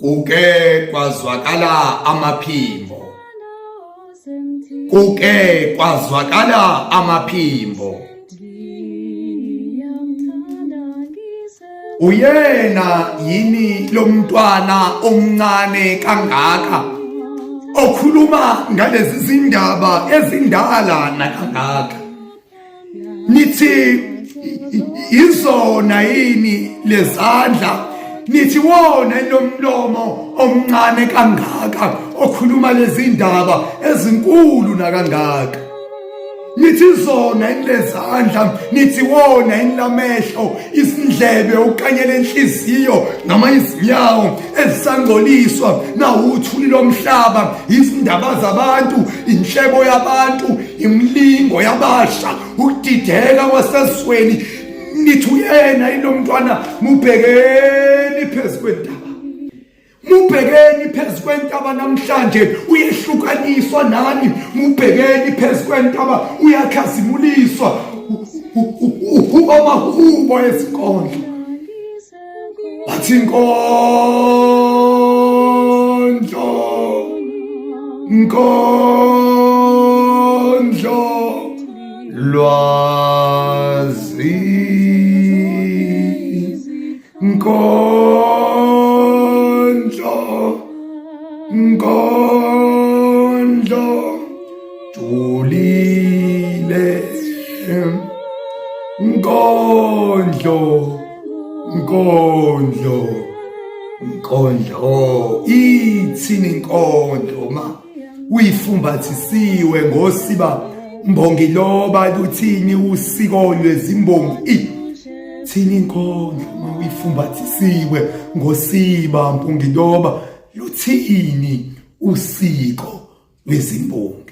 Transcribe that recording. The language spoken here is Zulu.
Kuke kwazwakala amaphimbo. Kuke kwazwakala amaphimbo. Uyena yini lomntwana omncane kangaka okhuluma ngalezi zindaba ezindala nakangaka? Nithi izona yini lezandla nithi wona lomlomo omncane kangaka okhuluma lezi ndaba ezinkulu nakangaka nithi zona inilezandla nithi wona inilamehlo izindlebe ukanyela enhliziyo noma izinyawo ezisangcoliswa nawuthuli lomhlaba izindaba zabantu inhlebo yabantu imlingo yabasha ukudideka kwasezweni nithi uyena yilo mntwana mubhekeni phezu kwentaba mubhekeni phezu kwentaba namhlanje uyehlukaniswa nani mubhekeni phezu kwentaba uyakhazimuliswa uhuba amahubo ezinkondlo bathi inkondlo nkondlo lwazi nkondlo nkondlo julile nkondlo nkondlo nkondlo ithini inkondlo ma uyifumbathisiwe ngosiba mbongi loba luthini usiko lwezimbongi ithini inkondlo ma uyifumbathisiwe ngosiba mbongi loba luthini usiko lwezimbongi.